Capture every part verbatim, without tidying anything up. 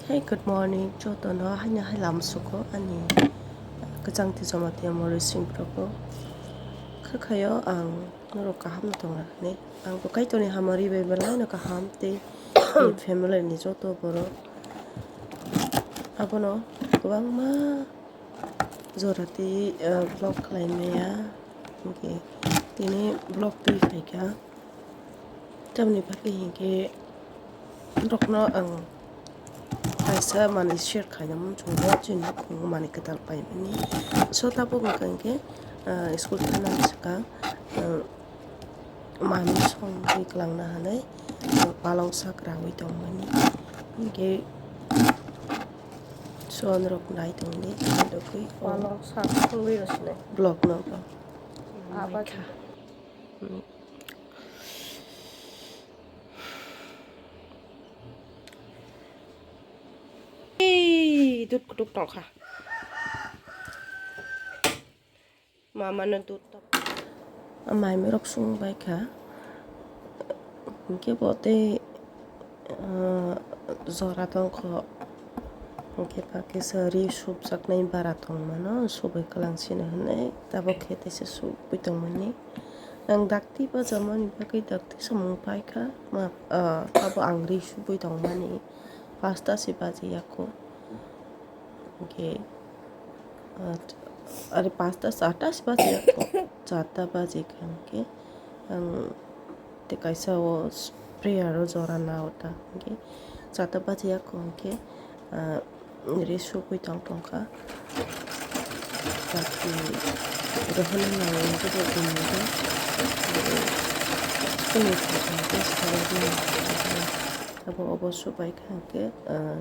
Hey, good morning, jotono haino hai lam suko ani kwchang twi joma twi amo rwsing progo. Khakhayo ang norok kaham no tongra hinwi. Ang bo Kaitorni hamari bai belai no kaham tei ani family ni joto borok. Abono kwbangma jora tei, ah, vlog khlai maya. Hinkhe tini vlog twi phaikha. Tamni bagwi hinkhe norokno ang kaisa manwi share khaina muchungo, chini nukhungo manwi kwtal paimani. So, tabuk wngkha hinkhe, ah, school thangna swkang, ah, manwi songwi kwlangna hinwi, ah, palong sak raui tongmani. Hinkhe so norok nai tongdi, nai tongwi. Palong sak songwi rw sinai. Vlog no bo. Aba kha. Hmm. Ei, dut kutuk tongkha. Mama no dut tok. Mai mirok sung bai kha. Hinkhe bo tei, ah, jora tongkho. Hinkhe ba kisa ri supjaknai bara tongmano, subui kwlang sino hinwi tabuk khe teisa subui tongmani. Ang dakti bajamani bagwi dakti samung paikha. Ma, ah, abo ang ri subui tongmani pasta se baji yako. Hinkhe, ah, are pasta charta se baji yako. Charta baji kha hinkhe ang tei kaisa o prayer o jora na ota hinkhe charta baji yako hinkhe, ah, Ri sugwi tong tongkha. Chakri rohorna nango, hwnkhe bo bini hwnkhe, eh, school ni phaikha hwnkhe salai mano. Abo, obo subaikha hwnkhe, eh,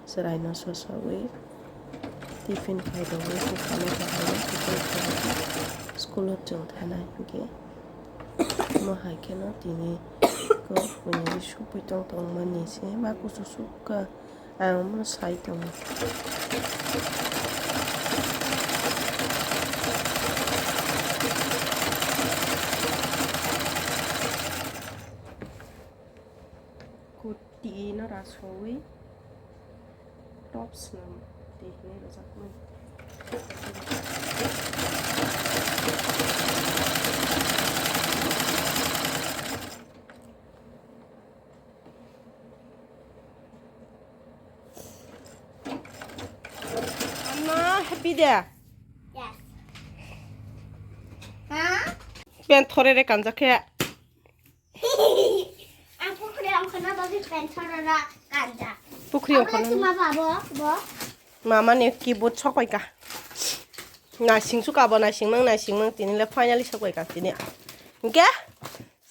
chwraino sosawi tiffin khairogwi, buphano khairogwi, school o chwng thanai hwnkhe. Omo hai kheno tini kok buini sugwi tong tongmani se ma kusu sukha. Ang omo sai tongo. Kuti no rasowi tops no twi hinwi rwjakmani. Amma, happy de? Yes. Ha? Pen thore re kanjak khe. Ang pukhri ongkhorna bagwi pen thorora kanja. Pukhri ongkhorna. Abla tuma babo, bo. Mama ni keyboard sokoi ka. Naising suka bo, naising mang, naising mang, tini le finally sokoi ka tini. Hingke?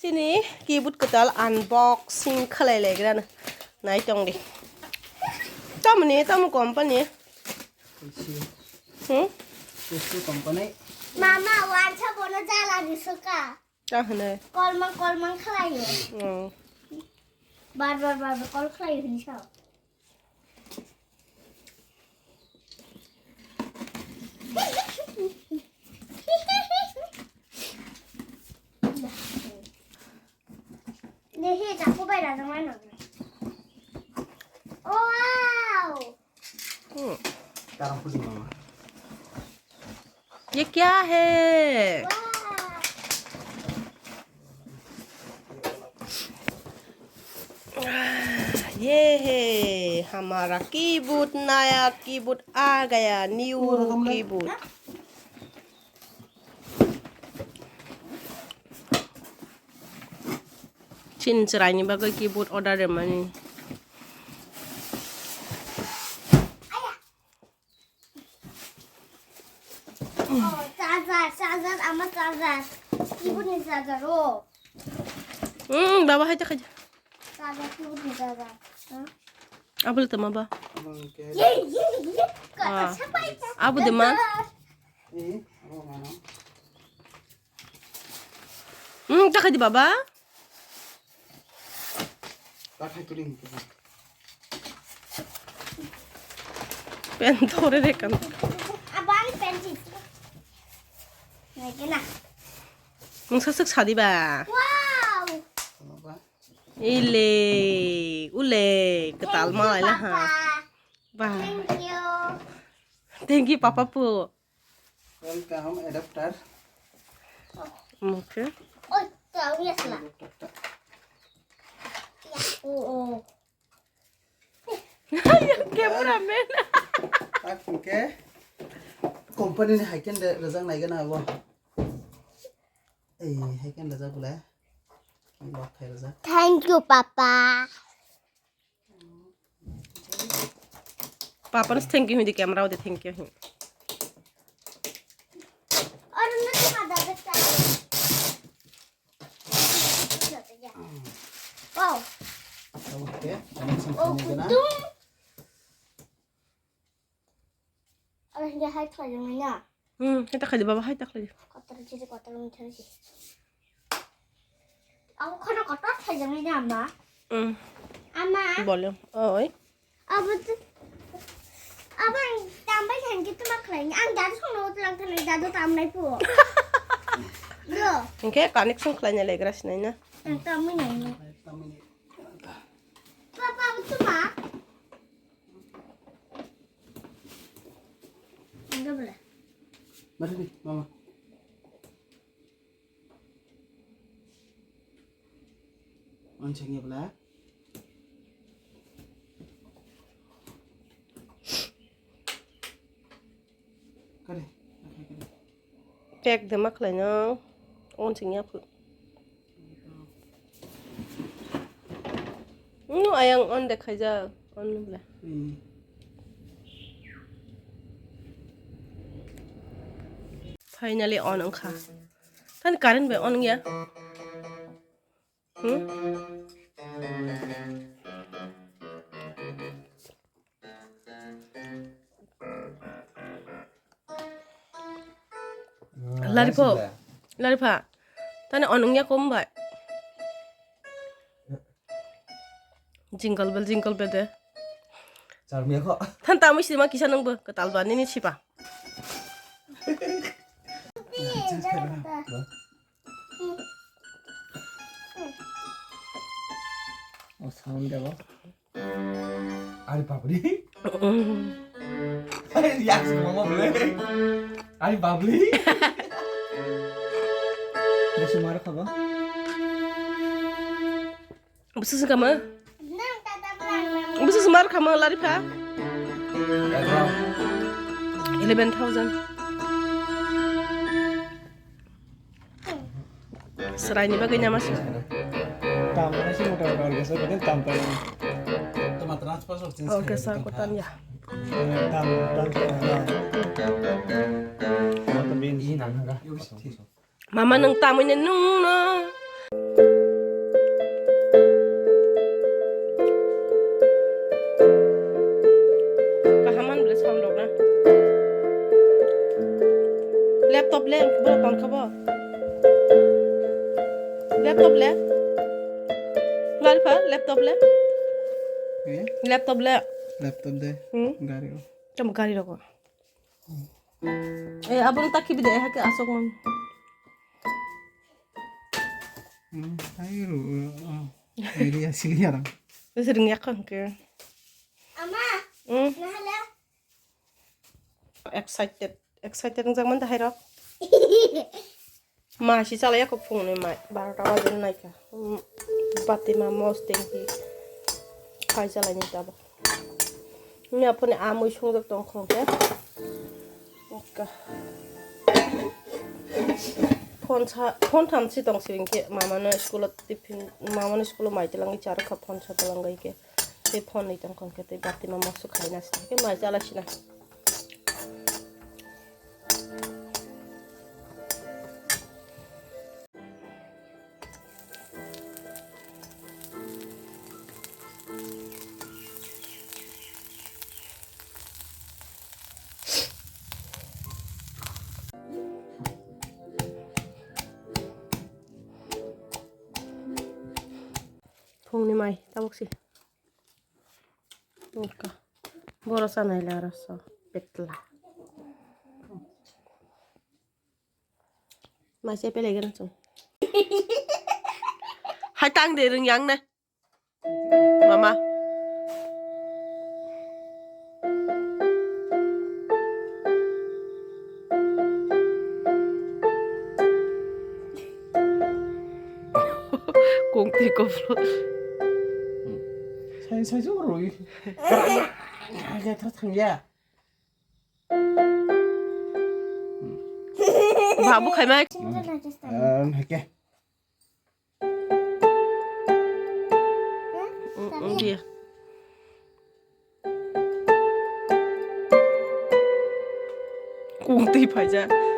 Chini keyboard kwtal unboxing khlai laigrano. Nai tong di. Tamoni, tamo company? Isi. Hmm? Isi company. Mama, wansa bono jala ni suka. Ta hwnwi. Kolmang, kolmang khlaio. Oh. Bar, bar, bar, bar call khlaio hinwi sao. Dehi, chaku bai rajang lai nang. Oh, wow! Hmm. Tarang puji mama. ये क्या है? ये है हमारा कीबोर्ड, नया कीबोर्ड आ गया, new keyboard. Chin chwraini bagwi keyboard order rwmani. Oh, charger, charger, ama charger. Keyboard ni charger, oh. Hmm, baba, hai ta khai. Charger, keyboard ni charger. Hmm? Abul tama ba? Ye, ye, ye. Ah. Kata siapa itu? Abu de ma? Charger. Eh, oh, mana? Hmm, ta khai di baba? Pen thore de kan. Abang pensi. Nai kena. Mung sasuk sadi ba. Wow. Ile, ule, kwtal ma lai ha. Ba. Thank you. Thank you, Papa po. Welcome, adapter. Okay. Oi, kau ya salah. Adapter ta. Ya, oh, oh. Cameraman. Tak hingke company ni hai khe de rajak nai gana abo. Ei, hai khe rajak bole. Lock khai rajak. Thank you, Papa. Papa no thank you hindi, camera o de thank you hindi. Wow. Okay, connection khainai gana. Aro hinkhe hai khlaijaknai na? Hmm, hai ta khlai di, baba, hai ta khlai di. Kotor jiri, kotor wngthang si. Abo kheno kotor khlaijaknai na, ama? Hmm. Ama? Bolong. Oi. Abo tu, abo ang tambai thangkhe tuma khlaini. Ang dadu songno utlang thani, dadu tamnai po. Do. Hinkhe connection khlaina legra sinai na? Ang tambai nai. Papa, abo tuma? Mari ni, mama. Onceng ya bela. Kare, kare, kare. Pek de ma khlai no, onceng ya phu. No, ayang on de khaijak, on bela. Hmm. Finally on wngkha. Tani current bai on wngya? Hmm? Laripho, laripha. Tani on wngya kom bai. Jingle bell, jingle bell de. Charmiya kho. Than tamwi sima kisa nungbo, kwtal ba nini sipa. O sound debo. Ari babri. Ari yak mama bole. Ari babri. Bosong maro khabo. Bwswk se kama? Bwswk se mar kama laripha? Eleven thousand. Seraini bagwi nama se? Tam mana sih motor kalau biasa kita tam pengen. Toma transfer sok. Oke, sa ko tan ya. Tam, tam, tam. Ini nang ga. Mama nwng tamwi nai nwng no. Kaham man bwle sound rok na. Laptop le borok tong kha bo. Laptop le. Laripha laptop le. Eh? Laptop le. Laptop de. Hmm? Gari o. Tamo gari rok. Eh, abang tak kibi de, eh, ke asok man. Hmm, ayo, oh, oh. Ini asli ya, orang. Sering ya kan ke. Ama. Hmm. Nah, halo. Excited, excited ngjak man dah hai rok. Mai si chalai ya kok phungni mai, barota bajen naikha. Um, bati ma mos tengki khai chalai ni tabok. Ni aphone amui songjak tong khong khe. Oka. Phone sa, phone tham si tong si khe mama no school o tiffin, mama no school o mai telang i charwkha phone sa telang gai khe. Tei phone ni tong khong khe tei bati ma mos khai na si khe mai chalai si na. Phungni mai tabok si. Nokha. Boro chanai le aro so petla. Mai se pele gana chung. Hai tang de rung yang na. Kung twi koplo. Sai, sai, jor rwi. Kaya thar thangya. Babu khai mai. Em, hake. Mm, mm, dia. Kung twi phaijak.